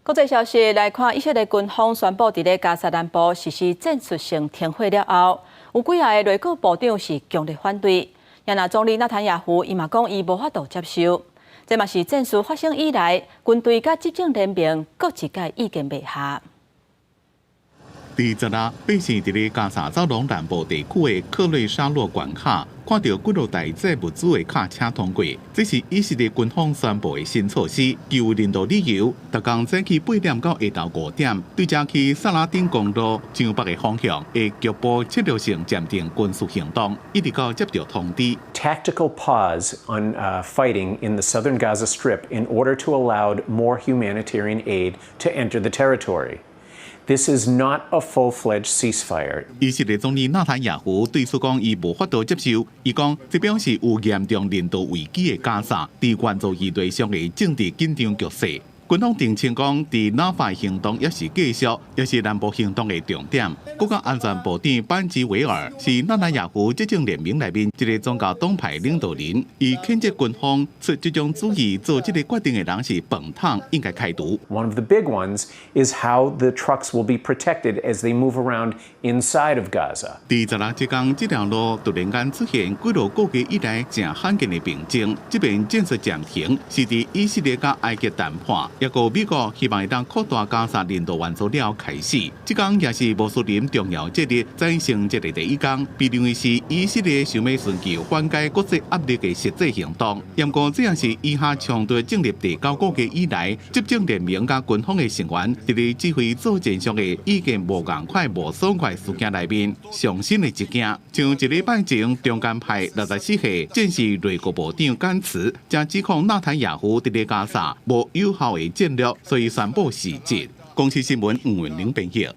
國際消息來看，以色列軍方宣布佇咧加薩南部實施戰術性停火了後，有幾仔个內閣部長是強烈反對。也若總理納坦雅胡伊嘛講伊無法度接受。這嘛是戰事發生以來，軍隊佮執政聯盟閣一擺意見袂合。佇十六，百姓佇咧加薩走廊南部地區的克雷沙洛關卡，看著幾落台載物資的卡車通過，這是以色列軍方宣布的新措施，基於人道理由，逐工早起8點到下晝5點，對遮去薩拉丁公路向北的方向，會局部策略性暫停軍事行動，一直到接著通知。 Tactical pause on fighting in the southern Gaza Strip in order to allow more humanitarian aid to enter the territory. This is not a full-fledged ceasefire. 以色列總理納坦雅胡對此講，伊無法度接受。伊講，這表示有嚴重人道危機的加薩，佇援助議題上的政治緊張局勢。軍方澄清講，佇拉法行動猶是繼續，猶是南部行動的重點。國家安全部長班吉維爾是納坦雅胡執政聯盟內面一个宗教黨派領導人，伊譴責軍方出這種主意做這个決定的人是笨桶，應該開除。 One of the big ones is how the trucks will be protected as they move around inside of Gaza. 佇十六這工，這條路突然間出現幾落個月以來誠罕見的平靜。這擺戰術暫停是佇以色列佮埃及談判，抑閣美國希望會當擴大加薩人道援助了開始。這工也是穆斯林重要節日宰牲節的第一工，被認為是以色列想欲尋求緩解國際壓力的實際行動。毋過這也是以哈衝突進入第九個月以來，執政聯盟佮軍方的成員佇咧指揮作戰上的意見無仝款、無爽快事件內面上新的一件。像一禮拜前，中間派64歲戰時內閣部長甘茨，才指控納坦雅胡佇咧加薩無有效的戰略，所以宣布辭職。公視新聞吳文玲編譯。